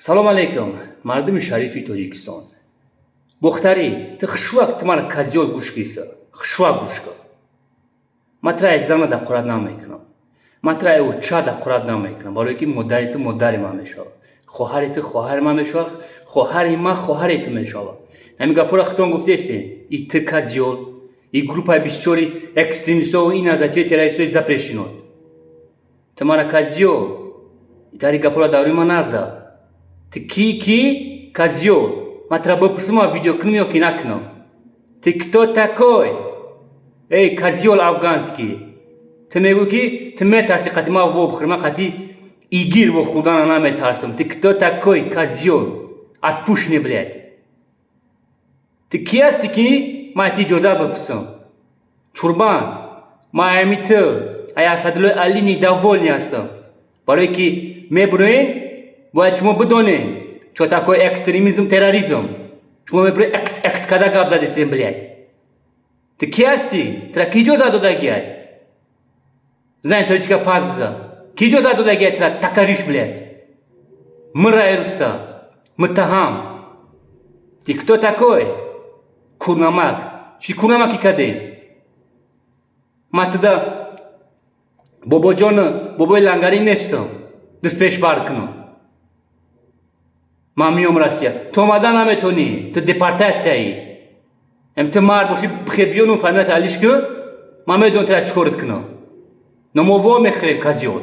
Салом алейкум, мардуми шарифи Тоҷикистон. Бохтарӣ, ту хушвак, ту мара, козёл, гӯш киса, хушвак гӯш кун. Ман тура аз зана дақорат намекунам, ман тура оча дақорат намекунам, барое ки модари ту модари ман мешавад, хоҳари ту хоҳари ман мешавад, хоҳари ман хоҳари ту мешавад. Ҳамин гапҳоро худтон гуфтесен. И ту, козёл, и группаи бисёри экстремистову ин азатиёи террористои запрещено. Ту мара, козёл, тари гапҳоро дар рӯи ман наза. Ту ки, ки, козёл? Ман тура бипурсам, ман видео кунам ё ки накунам? Ты кто такой, эй, козёл афганский? Ту мегӯӣ, ки ту метарси қати ман во бихӯри. Ман қати ИГИЛ вохӯрдана наметарсам. Ты кто такой, козёл отпущенный, блядь? Ту кӣ ҳастӣ, ки ман ти иҷозат бипурсам? Чурбан, ман ами ту, ай Асадуллои Али недовольный ҳастам, барое ки мебуроен. Бояд шумо бидонед, чо такое экстремизм, терроризм. Шумо мебуроед, экс экс када гап задистем, блядь. Ту кӣ ҳастӣ? Тура кӣ иҷозат додагиай? Зани тоҷика пас биза. Кӣ иҷозат додагиай тура, такариш, блядь? Мырай руста муттаҳам. Ты кто такой, курнамак? Чӣ курнамаки кадем? Ман туда бобоҷону бобои лангарӣ нестам, дуст пешбар кунам. Ман миём Россия, ту омада наметонӣ, ту депортатсияӣ. Эм, ту мард бошӣ, бихе биёну фамилият алиш ку. Ман медонам тура чӣ корит кунам, но мо во мехӯрем, козёл.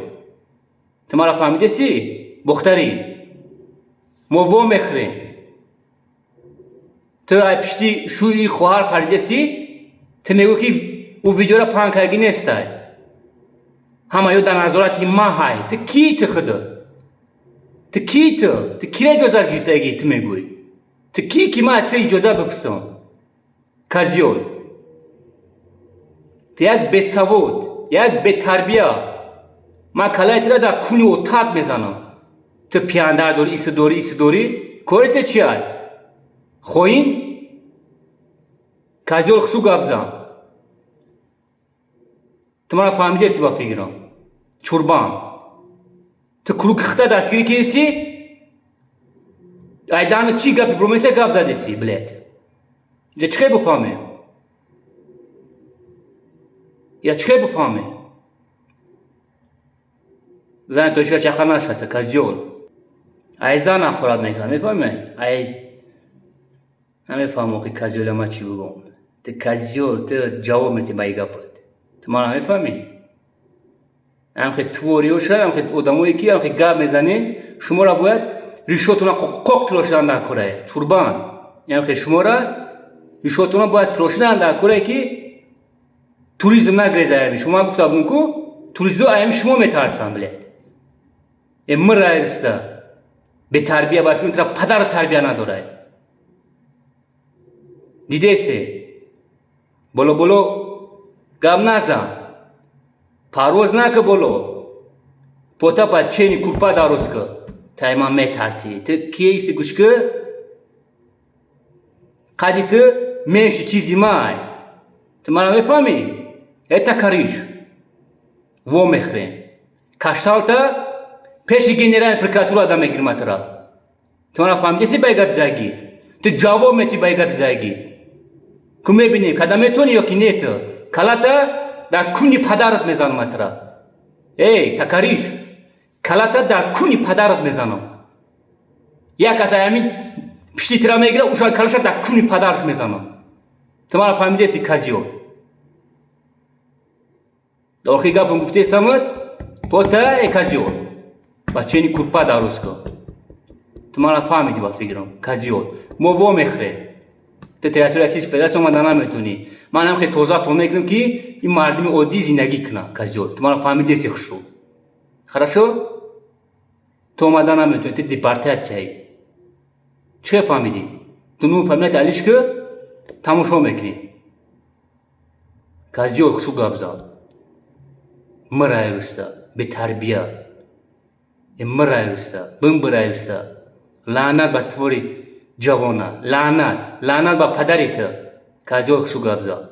Ту мара фаҳмидеси, бохтарӣ? Мо во мехӯрем. Ту ай пишти шӯи хоҳар паридеси. Ту мегӯ, ки ӯ видеора паҳн кардагӣ нестай, ҳама ё дар назорати ман ҳай. Ту кӣ? Ту худо, ту кӣ? Ту кира иҷозат гирифтагӣ? Ту мегӯӣ, ту кӣ, ки ман ту иҷозат бипурсам? Козёл, ту як бесавод, як бетарбия. Ман калаи тура дар куни отат мезанам. Ту пияндар дорӣ, иси дорӣ, иси дорӣ. Кори ту чи ай, хоин? Козёл, хушу гап зан. Ту мара фаҳмидеси, ба фикрам, чурбан. Ту круги хита дастгирӣ кардеси. Айдани чӣ гапи бромеса гап задеси, блядь? Я чӣ хел бифаҳмем? Я чӣ хел бифаҳмем? Зани тоҷика чақа нашата, козёл. Ай зан ҳақорат мекунад, мефаҳмед? Ай намефаҳмам, ки козёла, ман чӣ бигӯм. Ту, козёл, ту ҷавоб метиҳӣ ба и гапат. Ту мара мефаҳмӣ? Ҳамхе твориёша, ҳамхе одамое, ки ҳамхе гап мезанед, шуморо бояд ришотона қоқ тирошидан дар корае, чурбан. Ҳамхе шуморо ришотона бояд тирошидан дар корае, ки туризм нагрезаями. Шумо гуфта будем, ку туризм аями шумо метарсанд, блядь. Э, мырайриста бетарбия, ба фикр падару тарбия надорад. Дидесе, боло боло гап назан, парвоз нака боло пота ба чени курпа дароз ка. Тай ман метарсӣ? Ту киеси? Гӯш ки, қади ту меньше чизи май. Ту мара мефаҳмӣ? Э, такариш, во мехӯрем. Кашталта пеши генеральный прокуратура ада мегирма тура. Ту мара фаҳмидеси, ба гапи загид? Ту ҷавоб метӣ ба гапи загид. Ку мебинем, када метонӣ ё ки не. Ту калата дар куни падарат мезанам тура. Эй, такариш, калата дар куни падарат мезанам. Як кас ҳамин пишти тира мегира, уша калаша дар куни падараш мезанам. Ту мара фаҳмидеси, козёл? Охи гапам гуфтесамад пота. Э, козёл, бачени курпа дароз кун. Ту мара фаҳмидӣ, ба фикрам, козёл? Мо во мехӯрем. Ту территория Российской Федерация омада наметонӣ. Ман ҳам хеле тоза то мекунам, ки ин мардуми оддӣ зиндагӣ кунад. Козёл, ту мара фаҳмидеси хушу хорошо? Ту омада наметонӣ, ту депортатсияӣ. Чӣ фаҳмидӣ? Ту ну фамилияти алиш ки тамошо мекунӣ. Козёл, хушу гап зад. Мырайруста бетарбия. Э, мырайруста бимбирайруста. Лаънат ба твори ҷавона, лаънат, лаънат ба падари ту. Козёл, хушу гап зад.